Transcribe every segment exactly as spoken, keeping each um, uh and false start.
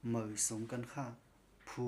မႂ်ႇသုင်ၵၼ်ၶႃႈ ၽူႈသူင်ၽၢႆႇလိတ်ႉတိင်ႇပၢႆးမွၼ်းၶဝ်တင်းသဵင်ႈၼႆၶႃႈၼေႃႈ။ ၶႃႈႁဝ်း မၢဝ်ႇတႆး သွၼ်ၵီႇပေႃႉ တီႈၼႂ်းၶျွင်ႈၶႃႈႁဝ်း မိူဝ်ႈၼႆႉ တေၽုၺ်ႇပၢင်သွၼ်ပဵၼ် လၢႆးၵႅင်ႉ လၢႆးလိတ်ႉ တိင်ႇၶွၼ်ႇၵျီးမၼ်း လၢႆးပၢႆးမၼ်း ယူႇတီႈၼိူဝ်တိင်ႇႁဝ်း မၼ်းပၢႆႈၸိူင်ႉႁိုဝ်ၼႆၶႃႈၼေႃႈ။ ယဝ်ႉၵေႃႈ ႁဝ်းလဵၼ်ႈၶွၼ်ႇၵျီးမၼ်း ၽိုၵ်းယဝ်ႉဢေႃႈ ၵမ်းၼႆႉတႄႉ တေဢဝ်ၵႂၢမ်းတႆးမႂ်ႇမႃးသႂ်ႇပၼ် ၼႄပၼ် လၢႆးတိုဝ်းမၼ်းပဵၼ်ၸိူင်ႉႁိုဝ်။ ၶလိပ်ႉဝီႇတီႇဢူဝ်ႇၼႆႉ တေႁဵတ်းပၼ်ပဵၼ် ၶလိပ်ႉဝီႇတီႇဢူဝ်ႇဢၼ်ပွတ်းပွတ်း ဢိူဝ်ႇ တႃႇၸိူဝ်းပီႈၼွင်ႉဢၼ်မီးပိုၼ်ႉထၢၼ်ၼၼ်ႉ မႃးၽိုၵ်းၵမ်းလဵဝ်ၼႆၶႃႈၼေႃႈ။ ၸႃႉၸိူဝ်းဢၼ်ပီႈၼွင်ႉဢမ်ႇမီးပိုၼ်ႉထၢၼ် ဢမ်ႇမီး ဢမ်ႇၼႆႉၽိုၵ်း ဢမ်ႇၼႆႉမီးပိုၼ်ႉထၢၼ် ၸိူဝ်းၼၼ်ႉၵေႃႈ ၶလိပ်ႉဝီႇတီႇဢူဝ်ႇ ဢၼ်ၶႃႈႁဝ်းႁဵတ်းဝႆႉ ဢၼ်တီႈယၢဝ်းယၢဝ်းၼၼ်ႉၵေႃႈ မီးယူႇ တၢင်ႇဝႆႉတီႈၼႂ်းၶျွင်ႈ မၢဝ်ႇတႆးသွၼ်ၵီႇပေႃႉ ၶျွင်ႈလဵဝ်ၵၼ်ၼႆၶႃႈၼေႃႈ။ မႂ်ႇသုင်ၶႃႈ။ ဢၼ်ၽုၺ်ႇၵႂႃႇဝၼ်းမိူဝ်ႈၼႆႉၼႆႉ တေႁဵတ်းပၼ် လၢႆးလိတ်ႉတိင်ႇ ဢၼ်ၸၼ်ႉငဝ်ႈ ၸၼ်ႉၵၢင် ယဝ်ႉၵေႃႈၸၼ်ႉသုင် လုၵ်ႉတႄႇ ဢၼ်ငၢႆႈငၢႆႈမၼ်း ႁဝ်းၽိုၵ်းလိတ်ႉၵေႃႈ ၶိုၼ်ႈၶၵ်ႉၶိုၼ်ႈၶၵ်ႉၵေႃႈ ႁႂ်ႈမၼ်းၸၼ်ႉမၼ်းသုင်ၵႂႃႇ ယႂ်ႇယႂ်ႇၼႆၶႃႈၼေႃႈ။ ဢူဝ်ႇၶေႇ ၵမ်းၼႆႉ ႁဝ်းမႃးဢွၼ်ၵၼ်တူၺ်း လၢႆးလဵၼ်ႈမိုဝ်း ဢၼ်မၢႆၼိုင်ႈ မိူဝ်ႈၼႆႉၼႆၶႃႈ။ ဢူဝ်ႇၶေႇ ၸႃႉၸိူဝ်းဢၼ်မီးပိုၼ်ႉထၢၼ်ၼႆႉ ႁဝ်းမႃးတူၺ်း ၶေႃႈမၢႆၼိုင်ႈၼႆၶႃႈၼေႃႈ။ ၶေႃႈမၢႆၼိုင်ႈ မၼ်းမၢႆတီႈဝႃႈ သီႇ ဢေႇတီႇတီႇ ၵဝ်ႈ ၼႆၶႃႈ။ သီႇ ဢေႇတီႇတီႇ ၵဝ်ႈ တူဝ်မၼ်းပဵၼ်ၸိူင်ႉႁိုဝ်လၢႆလၢႆ မႃးလၢမ်းတူၺ်း။ တူဝ်မၼ်းပဵၼ် တူဝ် ရႄႇ မီႇ သူဝ်ႇ ၼႆၶႃႈၼေႃႈ။ သီႇတူဝ်ၼႆႉ ႁဝ်းဢွၼ်ၵၼ် လိတ်ႉသီႇၵမ်း ၼိုင်ႈ သွင် သၢမ် သီႇ ၼႆၶႃႈ။ ၵမ်းၼႆႉ တေပဵၼ်ႇပဵၼ် ၸႂ်ႉတိုဝ်း ၽၢႆႇဢင်းၵိတ်ႉ တေသႂ်ႇပဵၼ် one and two and three and four and ၼႆၶႃႈၼေႃႈ။ ဢၼ်ပီႈၼွင်ႉၶဝ်လႆႈႁၼ်ယူႇ ပေႃးႁဝ်း and မႃးၼႆၼႆၸိုင် မိုဝ်းၵေႃႈယုၵ်ႉမႃးၵမ်းလဵဝ်ၼႆၶႃႈ။ တူဝ်ယၢင်ႇမၼ်း one and ယုၵ်ႉၵမ်းလဵဝ်ၼႆၼေႃႈ one and one and ဢႃႇ ယုၵ်ႉမႃး ၵမ်းၼႆႉ သီႇၵမ်း မႃးထႅင်ႈ one and two and three and four and ၼႆၶႃႈ။ ၵမ်းၼႆႉ မႃးတူၺ်း ၶေႃႈမၢႆၼိုင်ႈ ပေႃးထိုင် four and ယဝ်ႉၼႆၸိုင် လၢႆးလိတ်ႉမၼ်း မၼ်းပဵၼ်ႇၶေႃၵႂႃႇယဝ်ႉ မၼ်းႁဵတ်းလိတ်ႉၼႆ မႃးလၢမ်းတူၺ်း သွင်တူဝ်ၼႆႉၼႆၶႃႈၼေႃႈ။ သွင်တူဝ်ၼႆႉ four ၵမ်းၼႆႉ and ႁဝ်းမႃးလိတ်ႉထႅင်ႈတူဝ်ၼႆႉ and ဢူဝ်ႇၶေႇ four and ၼႆၶႃႈ four and ၼႆၶႃႈ။ ဢူဝ်ႇၶေႇၶႃႈ ၵမ်းၼႆႉ သိုပ်ႇတၢမ်းမႃး ႁဝ်းၵပ်းမၼ်းၵၼ်မႃး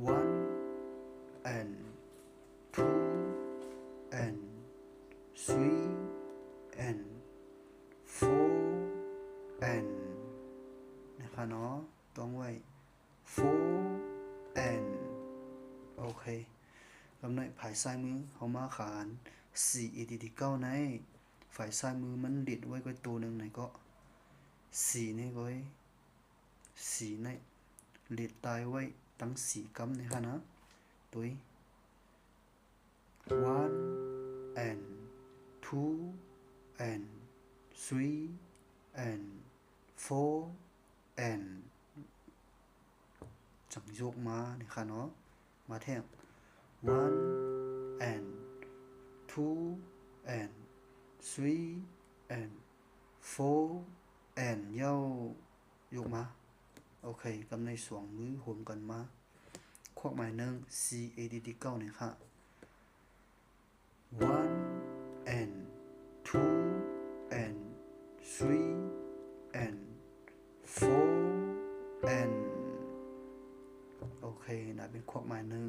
one and two and three and four and ၼႆၶႃႈၼေႃႈ တွင်းဝႆႉ four and ဢူဝ်ႇၶေႇ ၵမ်းၼႆႉ ၽၢႆႇသၢႆႉမိုဝ်း ႁဝ်းမႃးၶၢၼ်ႉ သီႇ ဢေႇတီႇတီႇ ၵဝ်ႈၼႆႉ ၽၢႆႇသၢႆႉမိုဝ်း မၼ်းလိတ်ႉဝႆႉၵူၺ်းတူဝ်ၼိုင်ႈၼႆၵေႃႈ သီႇၼႆႉၵူၺ်း သီႇၼႆႉ လိတ်ႉတၢႆဝႆႉ တင်းသီႇၵမ်းၼႆႉၶႃႈၼႃႇ။ တူၺ်း one and two and three and four and ၸင်ႇယုၵ်ႉမႃးၼႆႉၶႃႈၼေႃႈ။ မႃးထႅင်ႈ one and two and three and four and ယဝ်ႉ ယုၵ်ႉမႃး โอเค กำในสองมือโฮมกันมา ขวักหมายหนึ่ง C A D D เก้าเนี่ยค่ะ one and two and three and four and โอเคนะ เป็นขวักหมายหนึ่ง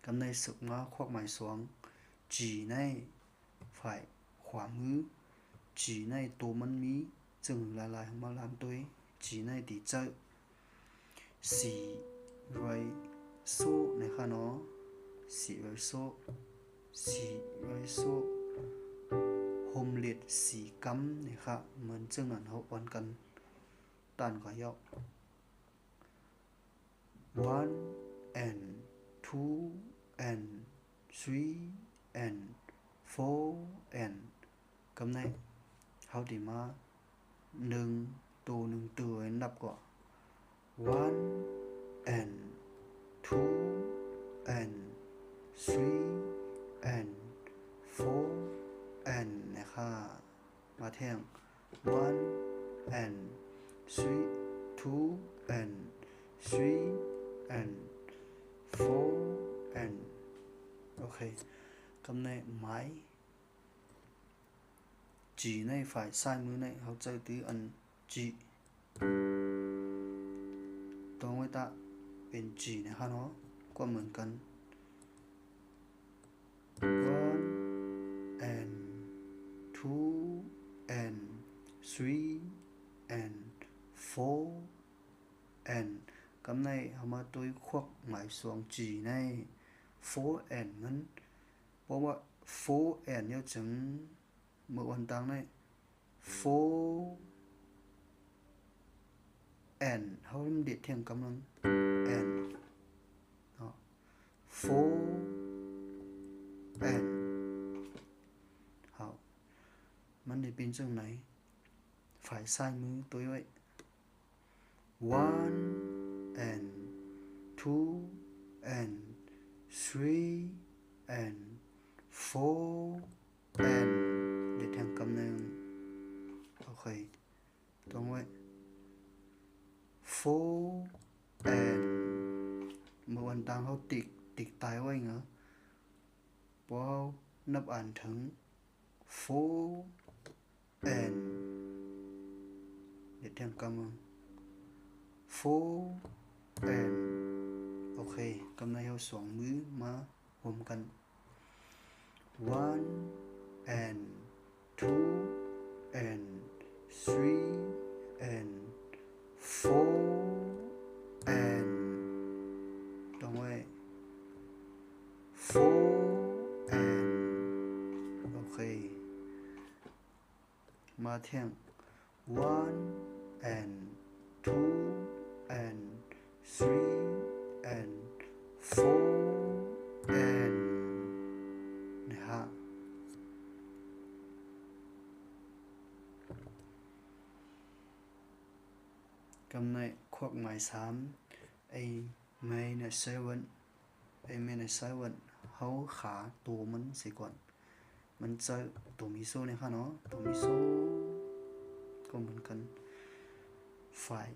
กำในสืบมาขวักหมายสอง G ในฝ่ายขวามือ G ในตัวมันมีจึงหลายๆของมาลามตัว G ในตีเจอ สีไรโซนะคะเนาะ สีไรโซ สีไรโซ โฮมเลดสีกำนะคะ เหมือนเจิงนั้นเขาอ่อนกัน ต้านก็ยอก one and two and three and four and กำในเขาดีมาหนึ่งตัวหนึ่งตัวนับก่อน one and two and three and four and นะคะ มาแท่ง one and three two and three and four and โอเค กำในหมาย G ในฝ่ายซ้ายมือในเขาเจอตื้ออัน G ต้องไว้ตะเป็น G นะคะเนาะ ก็เหมือนกัน one and two and three and four and กำในเอามาตัวขวักหมายสอง G ใน four and นั้น เพราะว่า four and เนี่ยจึงเมื่อวันตังใน four and เขาเรียกเด็ดเที่ยงกำลัง and เนาะ four and เขามันได้เป็นจังไหน ฝ่ายซ้ายมือตัวไว้ one and two and three and four and เดี๋ยวแทงกำหนึ่ง โอเค ต้องไว้ four and เมื่อวันตังเขาติก ติกตายไว้เหรอ พอนับอ่านถึง four and เดี๋ยวแทงกำมา four and โอเค กำในเอาสองมือมาโฮมกัน one and two and three and four and ต้องไว้ four and โอเค มาแท่ง one and two and three and four and นะฮะ กำในขวักหมายสาม ไอ้ minus seven ไอ้ minus seven เขาขาตัวมันเสียก่อน มันเจอตัวมีโซ่เนี่ยค่ะเนาะ ตัวมีโซ่ ก็เหมือนกัน ฝ่าย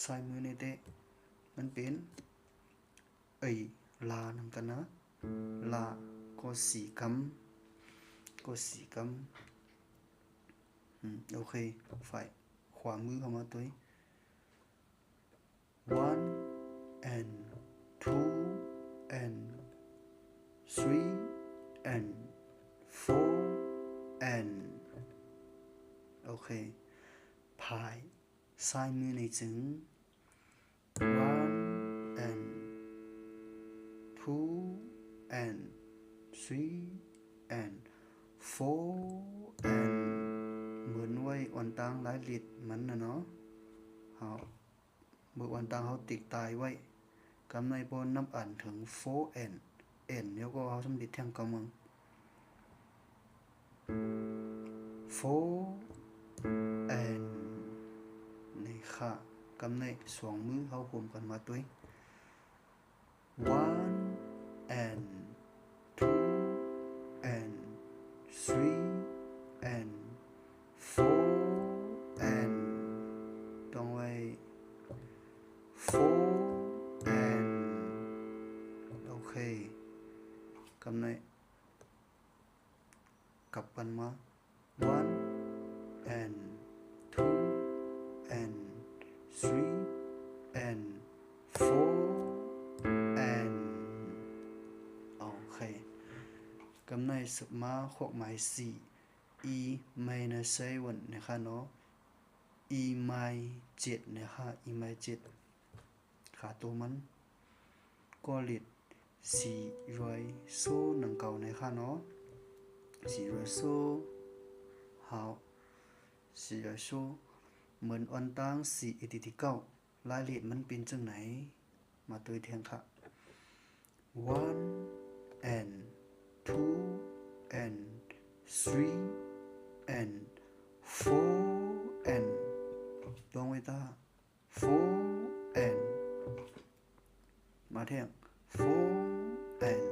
ซ้ายมือในเตะ มันเป็น ไอ้ลานังกันนะ ลา ก็สีกำ ก็สีกำ อืม โอเค ฝ่ายขวามือเข้ามาตัว one and two and three and four and โอเค ภายซ้ายมือในจึง one and two and three and four and เหมือนไว้อ่อนตังหลายลิตรมันนะเนาะ เอา เมื่อวันตังเขาติกตายไว้ กำในพอนับอ่านถึง four and and แล้วก็เขาสำลิดแท่งกำมัง four and นี่ค่ะ กำในสองมือเขาโฮมกันมาด้วย one and two and three and four and ต้องไว้ กลับกันมา one and two and three and four and โอเค กำในสืบมาขวกหมายสี่ E minor seven นะคะเนาะ E minor เจ็ดนะคะ E minor เจ็ด ขาตัวมัน ก็เลียดสี่ร้อยโซ่หนังเก่านะคะเนาะ สี่ร้อยโซ่ หาว สี่ร้อยโซ่ เหมือนออนตั้งสี่เอดีที่เก้า รายละเอียดมันเป็นจังไหน มาตัวแทนค่ะ one and two and three and four and ต้องไว้ตา four and มาแทง four and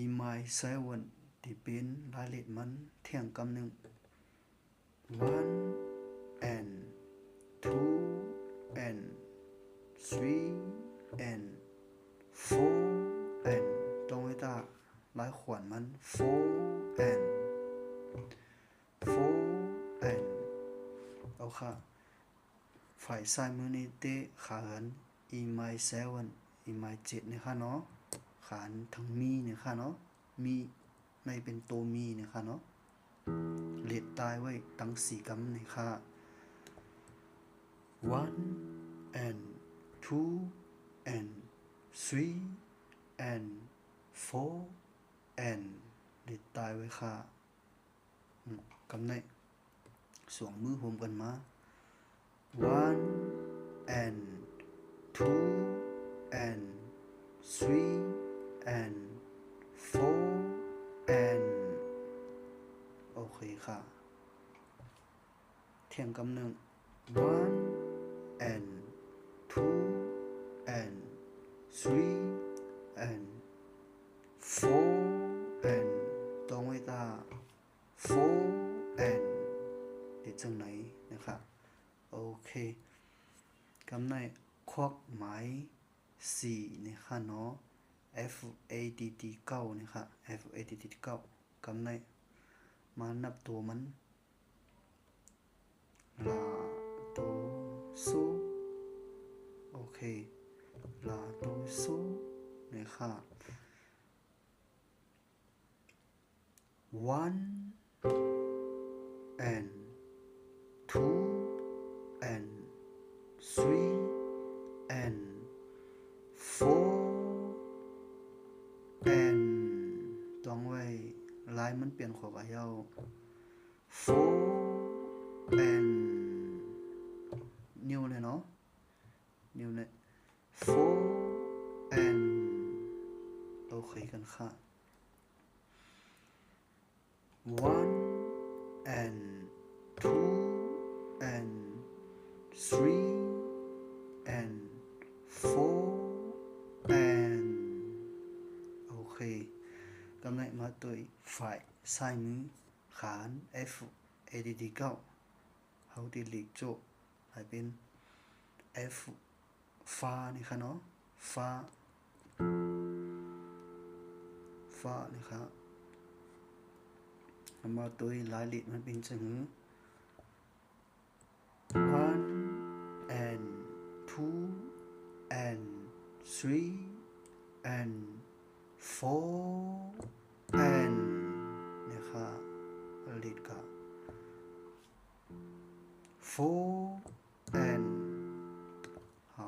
E minor seven ที่เป็นรายละเอียดมันแทงกำหนึ่ง one and two and three and four and ต้องไว้ตาลายขวานมัน four and four and เอาค่ะ ฝ่ายซ้ายมือนี้เตะขาหัน E minor seven E minor เจ็ดนะคะเนาะ ขาหันทางมีนะคะเนาะ มีในเป็นตัวมีนะคะเนาะ เลียดตายไว้ตั้งสี่กำนะคะ one and two and three and four and เลียดตายไว้ค่ะ อืม กำในสองมือโฮมกันมา one and two and three and four and โอเคค่ะ เทียงกำหนึ่ง one and two and three and four and ต้องไว้ตา four and เดี๋ยวจังไหนนะคะ โอเค กำในขวกหมายสี่นะคะเนาะ F A D D เก้านะคะ F A D D เก้า กำในมานับตัวมัน ลาโตโซ โอเค ลาโตโซนะคะ one and two and three and four and ต้องไว้ลายมันเปลี่ยนขวบอายุ four and นิ้วเนี่ยเนาะ นิ้วเนี่ย four and โอเคกันค่ะ one and two and three and four and โอเค กำในมาตัวฝ่ายซ้ายมือขาน F A D D เก้า เฮาติดลีกโจกให้เป็น F ฟ้านี่ค่ะเนาะ ฟ้า ฟ้านี่ค่ะ เอามาตัวลายลิดมันเป็นจังหือ one and two and three and four and เนี่ยค่ะลิดกะ four and เขา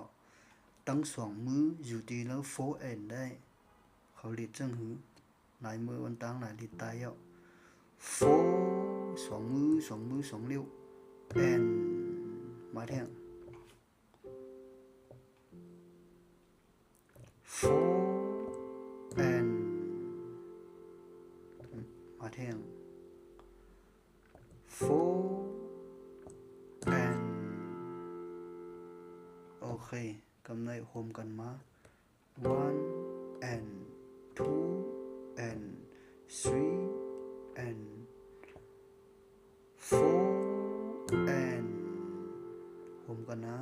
ตั้งสองมืออยู่ดีแล้ว four and ได้ เขาลิดจังหือ หลายมือวันตั้งหลายลิดตายอ่ะ four สองมือสองมือสองเลี้ยว and มาแทง four and มาแทง four and โอเค กำในโฮมกันมา one and two and three and four and โฮมกันนะ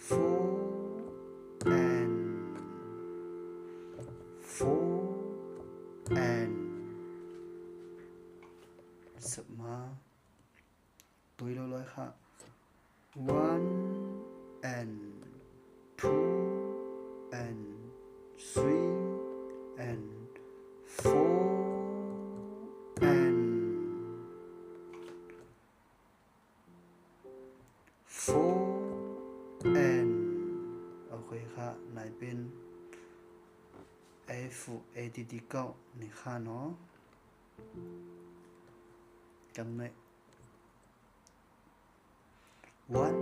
four and four and มา ตุยลอยๆค่ะ one and two and three and four and four and โอเคค่ะ ไหนเป็น F A D D เก้านี่ค่ะเนาะ กำเนิด one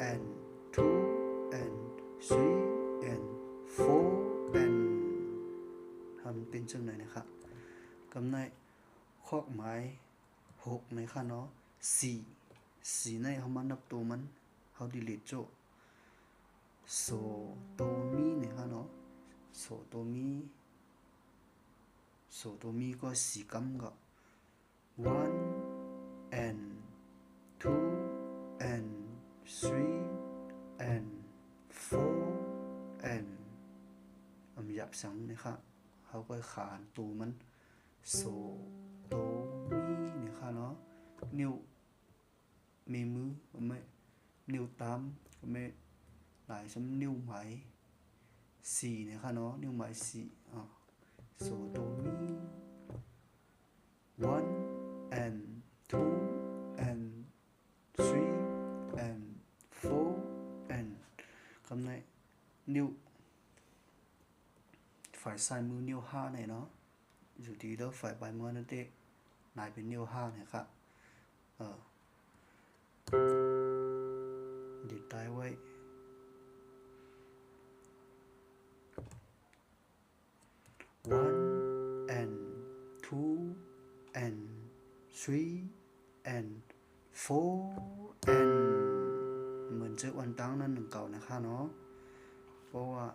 and two and three and four and ทำเป็นจังไหนนะคะ กำเนิด คอกไม้หกในค่ะเนาะ สี่ สี่ในเฮามานับตัวมัน เฮา delete โจ้ โสโตมีในค่ะเนาะ โสโตมี โสโตมีก็สี่กำก็ one and two and three and four and อำหยาบสังนะคะ เฮาก็ขานตัวมัน โสโตมีเนี่ยค่ะเนาะ นิ้ว มีมือก็ไม่ นิ้วตามก็ไม่ หลายซ้ำ นิ้วหมายสี่เนี่ยค่ะเนาะ นิ้วหมายสี่ อ่ะ โสโตมี one and two and three and four and คำใน นิ้ว ฝ่ายซ้ายมือ นิ้วห้าเนี่ยเนาะ อยู่ดีแล้วฝ่ายปลายมือนั่นเอง นายเป็น นิ้วห้าเนี่ยค่ะ เออ ดีดตายไว้ one and two and three and four and เหมือนเจอวันตั้งนั่นหนึ่งเก่านะคะเนาะ เพราะว่า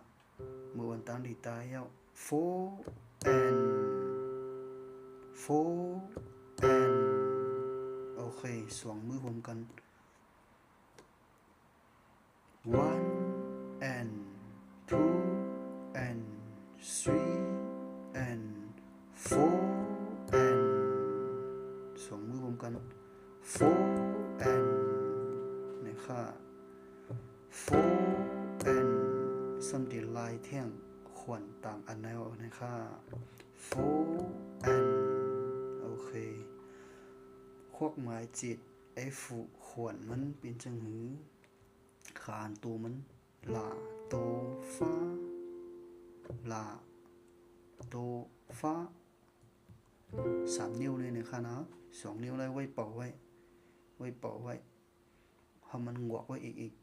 เมื่อวันตั้งดีดตายแล้ว four and four and โอเค สองมือพร้อมกัน one and two and three and four and สองมือพร้อมกัน four and นะคะ four and ซ้ำตีลายแท่งขวนต่างอันแนวนะคะ four and โอเค ควักหมายจิต F ขวนมันเป็นจังหือ ขานตัวมัน ลาโตฟา ลาโตฟา สาม นิ้วเลยนะคะนะ สอง นิ้วเลยไว้เป่าไว้ ไว้เป่าไว้ ให้มันงวกไว้อีกอีก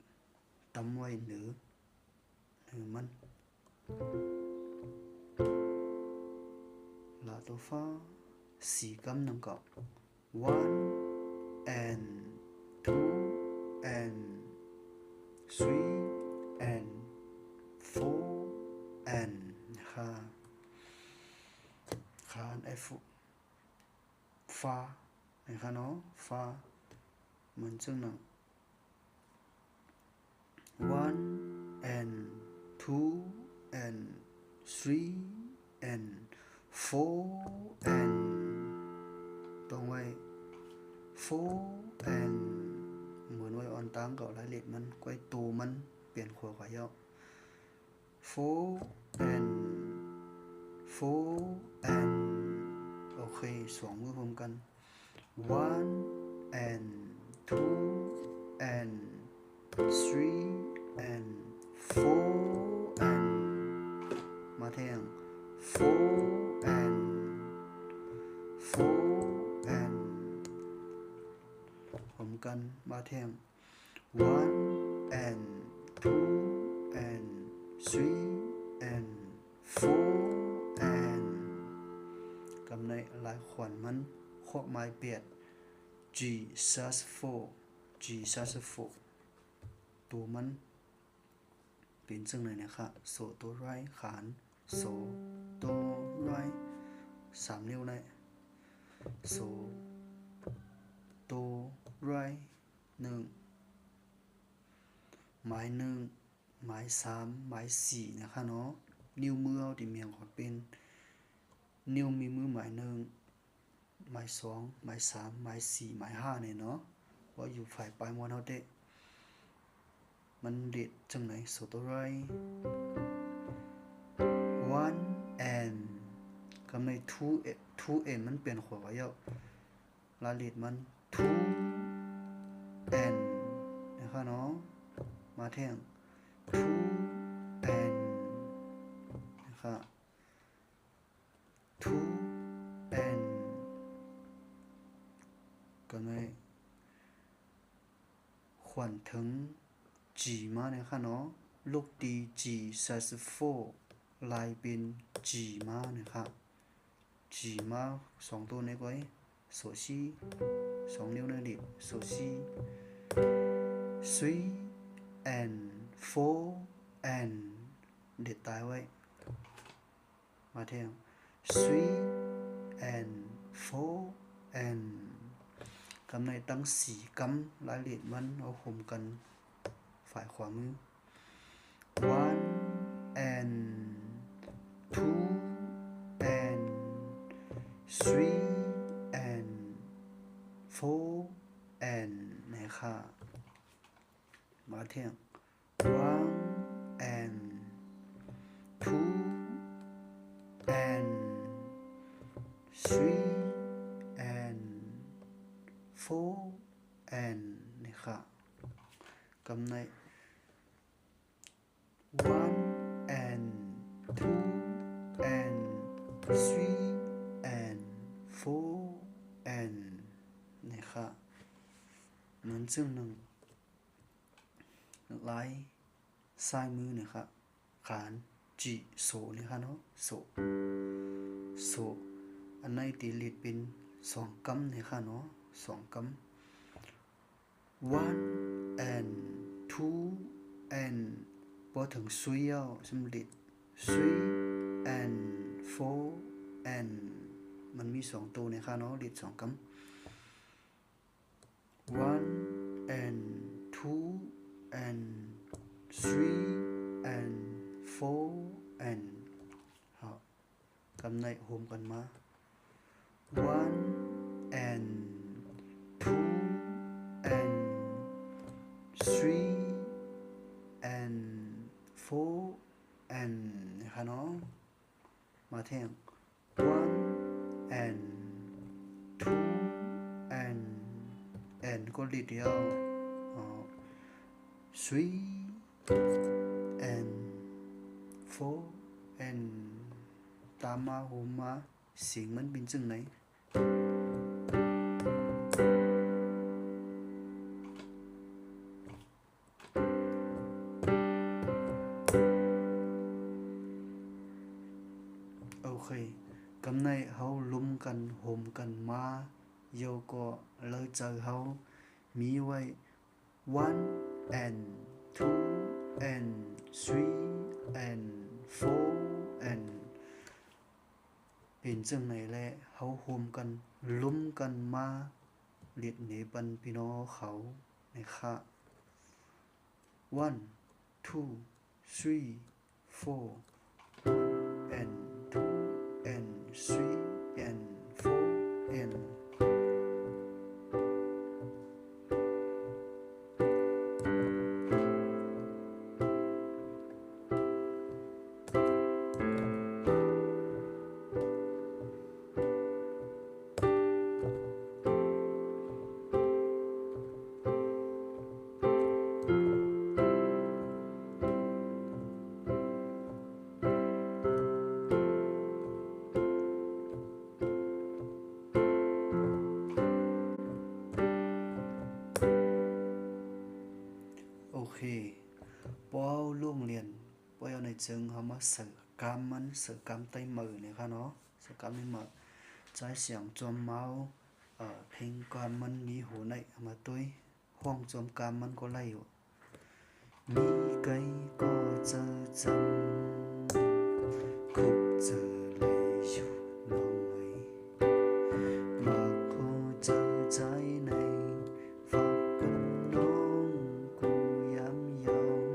ตำไว้เหนือ เหนือมัน ลาโตฟา สี่กำหนึ่งก็ one and two and three and four and นะคะ ขาน F ฟา นะคะเนาะ ฟา เหมือนซึ่งหนึ่ง one and two and three and four and ต้องไว้ four and เหมือนไว้ออนตังเก่า รายละเอียดมัน ก้อยตัวมัน เปลี่ยนขวาขวาเยาะ four and four and โอเค สองมือพร้อมกัน one and two and three and four and มาแท่ง four and four and พร้อมกัน มาแท่ง one and two and three and four and กำในลายขวัญมัน ควักไม้เปียด G sus four G sus four ตัวมัน เป็นจังไหนนะคะ โสตัวไรขาน โสตัวไร สาม นิ้วใน โสตัวไร หนึ่ง หมายหนึ่ง หมายสาม หมายสี่นะคะเนาะ นิ้วมือเฮาที่เมียงขอเป็น นิ้วมีมือหมายหนึ่ง หมายสอง หมายสาม หมายสี่ หมายห้า เนี่ยเนาะ ว่าอยู่ฝ่ายปลายม้วนเฮาเด้ มันเดทจังไหน โสตัวไร one and กำใน two two and มันเปลี่ยนขวาเยอะ ลาลิดมัน two and นะคะเนาะ มาแท่ง two and นะคะ two and ก็ในขวัญถึง G มาเนี่ยค่ะเนาะ ลูกตี G sus four ลายเป็น G มาเนี่ยค่ะ G มาสองตัวในก้อย โสซี สองนิ้วในลิด โสซี three and four and เด็ดตายไว้ มาแท่ง three and four and กำในตั้งสี่กำ ลายลิดมันเอาโฮมกัน ฝ่ายขวามือ one and two and three and four and นะคะ มาแท่ง one and two and three and four and นะคะ กำใน one and two and three and four and นะคะ เหมือนซึ่งหนึ่ง ลายซ้ายมือนะคะ ขาน G โสนะคะเนาะ โส โส อันในตีลิดเป็นสองกำนะคะเนาะ สองกำ one and two and พอถึง three แล้วสำเร็จ three and four and มันมีสองตัวนะคะเนาะ ลิดสองกำ one and two and three and four and ครับ กำในโฮมกันมา one and two and three and four and นะคะเนาะ มาแท่ง one and two and and ก็ลิดเดียวอ๋อ three and four and ตามมาโฮมมา เสียงมันเป็นจังไหน โอเค กำในเฮาลุมกันโฮมกันมา โยก็เลยใจเฮามีไว้ one and two and three and four and เป็นจังไหนแล เฮาโฮมกัน ลุมกันมา เลียดเหนปันพี่น้องเขานะคะ one two three four and two and three and four and โอเค ปอโรงเรียน ปอยเอาในเจิงเฮามาเสิร์ฟกามมัน เสิร์ฟกามไตเหมินเนี่ยค่ะเนาะ เสิร์ฟกามไตเหมิน ใช้เสียงจอมเมาส์ เอ่อ เพลงกามมันมีหัวในเอามาด้วย ห้องจอมกามมันก็ไล่อยู่ มีไกก็เจอจัง คบเจอเลยอยู่น้องไหม มาขอเจอใจใน ฝากกันน้องกูยามเยาว์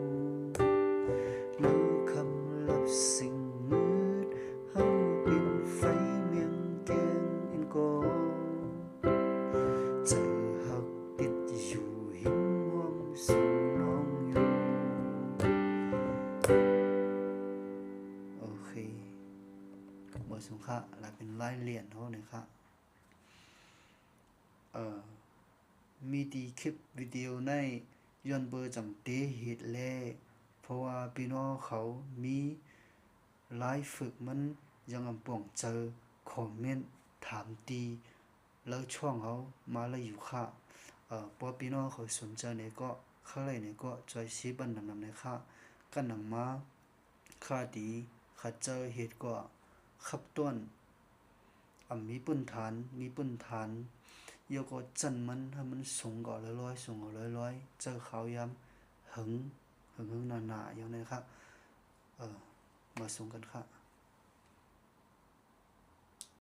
ในคำลับสิ่งมืด เฮาเป็นไฟเมียงแกงอินกอ โอเค เบอร์สูงค่ะ และเป็นไล่เหรียญเท่านี้ค่ะ เอ่อ มีตีคลิปวิดีโอในย้อนเบอร์จังเตเหตุแล เพราะว่าพี่น้องเขามีไลฟ์ฝึกมันยังอำป่องเจอคอมเมนต์ถามตีแล้วช่องเขามาเลยอยู่ค่ะ เอ่อ พอพี่น้องเขาสนใจเนี่ยก็เข้าเลยเนี่ยก็จอยซีบันนำนำเลยค่ะ กันหนังมา ค่าดี ค่าเจอเหตุก็ขับต้น อ่ำมีพื้นฐาน มีพื้นฐาน เยอะก็จันมันให้มันสูงก็ร้อยๆ สูงก็ร้อยๆ เจอเขาวยามเหิง เหิงเหิงหนาหนาอย่างนี้ครับ เออ มาสูงกันครับ